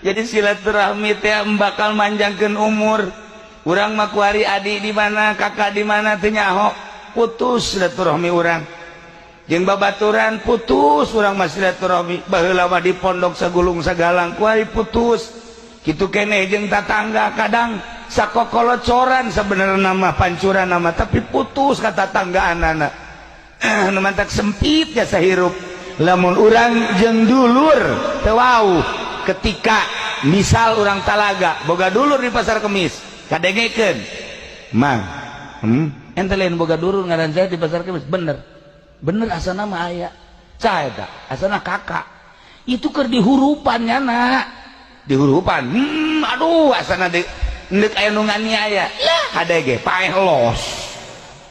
Jadi silaturahmi teh bakal manjangkeun umur. Urang mah kuari adi di mana, kakak di mana teu nyaho, putus silaturahmi urang. Jeung babaturan putus urang mah silaturahmi. Baheula mah di pondok sagulung sagalang, kuari putus. Kitu keneh jeung tatangga, kadang sakokolocoran sebenarnya nama pancuran nama, tapi putus ka tatanggaan anak. Nu mantak sempit jasa hirup. Lamun urang jeung dulur teu wau, ketika misal urang talaga boga dulur di Pasar Kemis, kadengekeun, "Mang, ente lain boga dulur ngaran saya di Pasar Kemis?" "Bener bener." Asana mah aya saha eta? Asana kakak itu keur dihurupan nyana, dihurupan. Aduh, asana di ndek aya nu nganiaya lah, kadege paeh los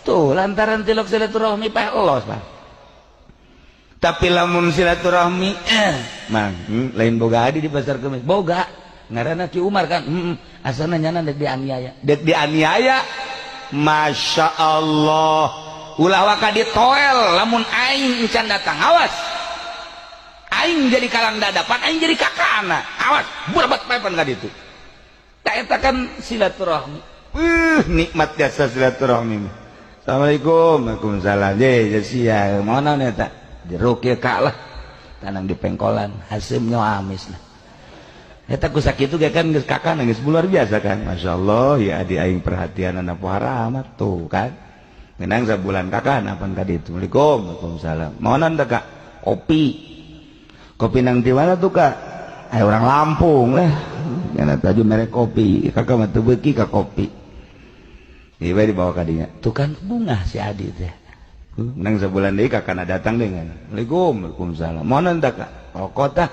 tuh lantaran tilok silaturahmi, paeh los, Pak. Tapi lamun silaturahmi, "Mang, lain boga adi di Pasar Kemis?" "Boga, ngaranna Ki Umar kan." Asana nyana dek dianiaya, dek dianiaya. Masya Allah, ulah waka ditoel. Lamun aing encan datang, awas aing jadi kalang dadapan, aing jadi kakana, awas berbat paepan ka ditu. Tak, eta kan silaturahmi. Nikmat jasa silaturahmi. Assalamualaikum. Waalaikumsalam. Je sia mau naon eta? Jeruk ya, Kak, lah. Tanang di pengkolan, hasim nyo amis lah. Eta ku sakitu ge kan geus kakak geus luar biasa kan. Masya Allah ya, adi aing perhatian anak pohara amat tuh kan. Menang sabulan kakak apan ka ditu. Assalamualaikum. Waalaikumsalam. Mau naon teh, Kak? Kopi. Kopi nang di mana tuh, Kak? Ayo orang Lampung lah. Nyana taju merek kopi. Kakak mah teu beuki ka kopi. Iya, dibawa ka dinya. Tuh kan bunga si Adi teh. Menang sebulan deui kakana datang dengan. Assalamualaikum. Waalaikumsalam. Mau naon teh, Kak? Rokok tah.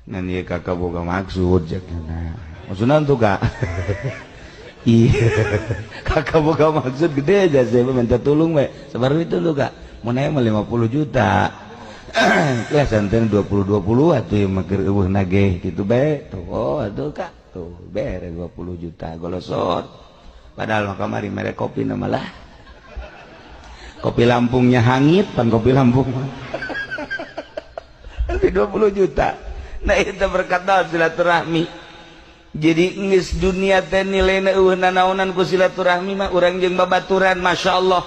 Ngan ieu kakak boga maksud jakna. Maksudna tuh, Kak? Iya. Kakak boga maksud gede aja, saya minta tolong we. Sabar itu tuh, Kak. Mau nanya mah 50 juta. Ya santen 20 20 atuh ieu mah keur eueuh nageh kitu bae. Tuh, oh atuh, Kak. Tuh, bere 20 juta golosot. Padahal mah kamari mere kopi nama lah. Kopi Lampungnya hangit pan kopi Lampung mah. Tapi 20 juta. Nah, itu berkat naon? Silaturahmi. Jadi geus dunia teh nilaina eueuh nanaonan ku silaturahmi mah. Urang jeung babaturan, Masya Allah,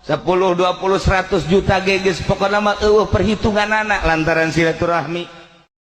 10 20 100 juta ge geus pokona mah eueuh perhitungan anak lantaran silaturahmi.